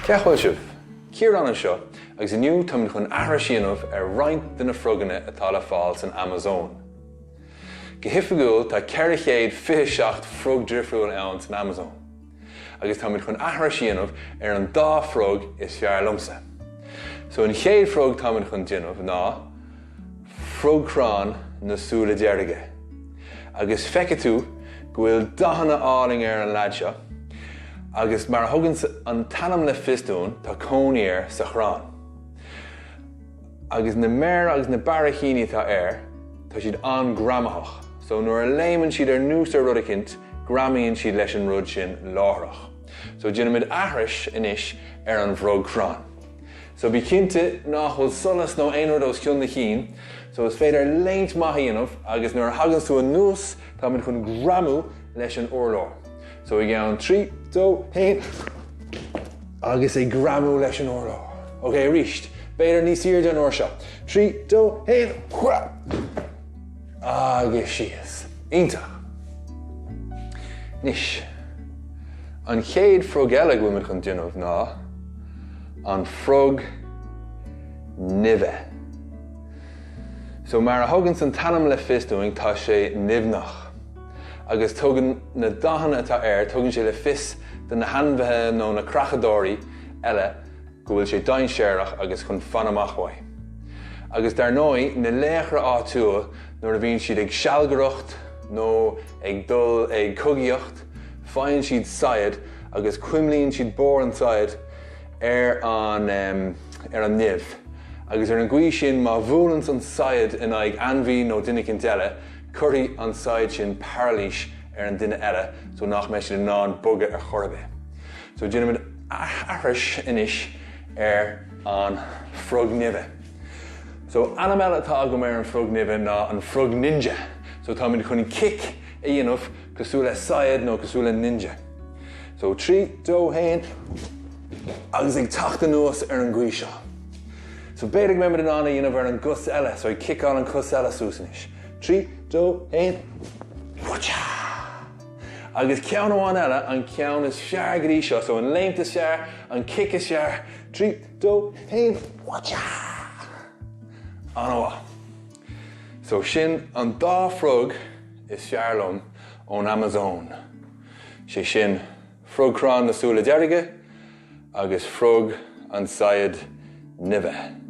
Cén chaoi a bhfuil sibh? Ciarán anseo agus inniu táimid chun aithris a dhéanamh ar roinnt de na froganna atá le fáil san Amazóin. Go hoifigiúil tá 427 frog difriúil ann san Amazóin agus táimid chun aithris a dhéanamh ar an dá frog is fearr liomsa. So an chéad frog táimid chun déanamh ná frogchrann na súile deirge. Agus feicfidh tú go bhfuil dathanna álainn ar an leaid seo agus mar a thugann an t-ainm le fios dúinn tá cónaí air sa chrann. Agus na méara agus na barraicíní atá air tá siad an-ghreamaitheach so nuair a léimeann siad anuas ar rud eicínt greamaíonn siad leis an rud sin láithreach. So déanfaimid aithris anois ar an bhfrog crann. So bí cinnte nach bhfuil solas nó aon rud os cionn do chinn, so is féidir léimt maith a dhéanamh agus nuair a thaganns tú anuas táimid chun greamú leis an urlár. So i gceann 3, 2, 1 agus ag greamú leis an urlár. Ok, arís, b'fhéidir níos airde an uair seo. 3, 2, 1, agus síos. Iontach. Anois, an chéad frog eile go bhfuil muid chun déanamh ná an frog nimhe. So mar a thuganns an t-ainm le fios dúinn tá sé nimhneach. Agus tugann na dathanna atá air, tugann sé le fios do na hainmhithe nó na creachadóirí eile go bhfuil sé dainséarach agus chun fan amach uaidh. Agus dar ndóigh, na laochra áitiúil nuair a bhíonn siad ag sealgaireacht nó ag dul ag cogaíocht, faigheann siad saighead agus cuimlíonn siad barr an tsaighead ar an ar an nimh. Agus ar an gcaoi sin má bhuaileanns an saighead in aghaidh ainmhí nó duine eicínt eile, cuirfidh an saighead sin parailís ar an duine eile so nach mbeidh siad in ann bogadh ar chor ar bith. So déanfaimid aithris anois ar an frog nimhe. So ainm eile atá agam ar an frog nimhe ná an frog ninja. So táimid chun cic a dhéanamh cosúil le saighead nó cosúil le ninja. So 3, 2, 1 agus ag teacht anuas ar an gcaoi seo. So b'fhéidir go mbeimid in ann a dhéanamh ar an gcos eile, so ag ciceáil an cos eile suas anois. 3, 2, 1, Whatcha! Agus ceann amháin eile, an ceann is fearr go dtí seo, so an léimt is fearr, an cic is fearr, 3, 2, 1, whatcha! An-mhaith. So sin an dá frog is fearr liom ón Amazon. Sé sin frogchrann na súile deirge agus frog an saighead nimhe.